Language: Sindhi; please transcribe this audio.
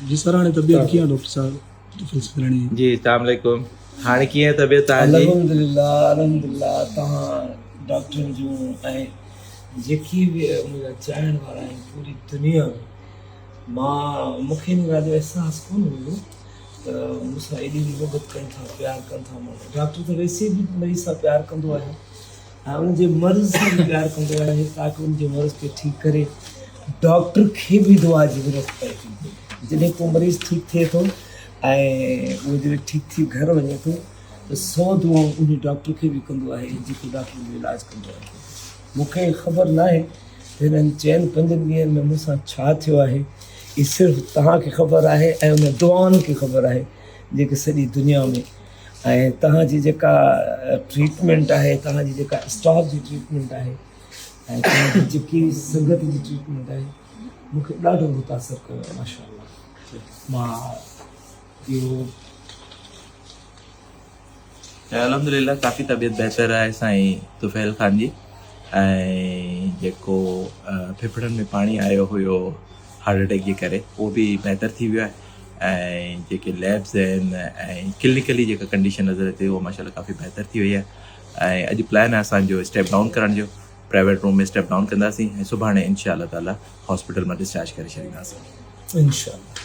جي سر هاڻي طبيعت ڪيئن آ ڊاڪٽر صاحب طفيل سدراڻي جي. جي اسلام عليڪم هاڻي ڪيئن طبيعت توهان جي. الحمدلله الحمدلله توهان ڊاڪٽرن جون ۽ جيڪي به منهنجا چاهڻ وارا آهن پوري دنيا ۾ مان مونکي ان ڳالهه جو احساس ڪونه هوندو ته مون سان ايڏي محبت ڪن ٿا پيار ڪن ٿا ماڻهو ڊاڪٽر ته ويسي به مريض سان پيار ڪندو آهي ۽ ان جي مرض سان به پيار ڪندو آهي تاڪه ان جي مرض کي ٺيڪ ڪري ڊاڪٽر کي به دعا جي ضرورت پئي ٿي جڏهن ڪو مريض ٺيڪ ٿئي ٿو ۽ اهو جڏهن ٺيڪ ٿي گهر وڃي ٿو ته سو دعائون ان ڊاڪٽر کي به ڪندو آهي جيڪو ڊاڪٽر ان جو علاج ڪندو آهي مون کي خبر ناهي ته هنن چئن پنجن ڏينهن ۾ مون سان ڇا ٿيو آهي هي صرف توهان کي خبر آهي ۽ ان دعائن کي خبر آهي جيڪي سڄي دنيا ۾ ۽ توهان جي جيڪا ٽريٽمينٽ آهي توهان جي جيڪا اسٽاف جي ٽريٽمينٽ آهي ۽ توهان جي جيڪي سنگت جي ٽريٽمينٽ آهي مون کي ڏاڍو متاثر ڪيو آهي ماشاء الله مان اهو الحمدلله ڪافي طبيعت بهتر آهي سائين طفيل خان جي ۽ جيڪو ڦڦڙن ۾ پاڻي آيو هيو هارٽ اٽيڪ جي ڪري اهو به بهتر ٿي ويو آهي ۽ جيڪي ليبز آهن ۽ ڪلنيڪلي جيڪا ڪنڊيشن نظر اچي اها ماشاء الله ڪافي بهتر ٿي وئي آهي ۽ اڄ پلان آهي اسان جو اسٽيپ ڊائون ڪرڻ جو پرائيويٽ روم ۾ اسٽيپ ڊائون ڪنداسين ۽ سڀاڻي انشاء الله تعالي هاسپيٽل مان ڊسچارج ڪري ڇڏينداسين انشاء الله.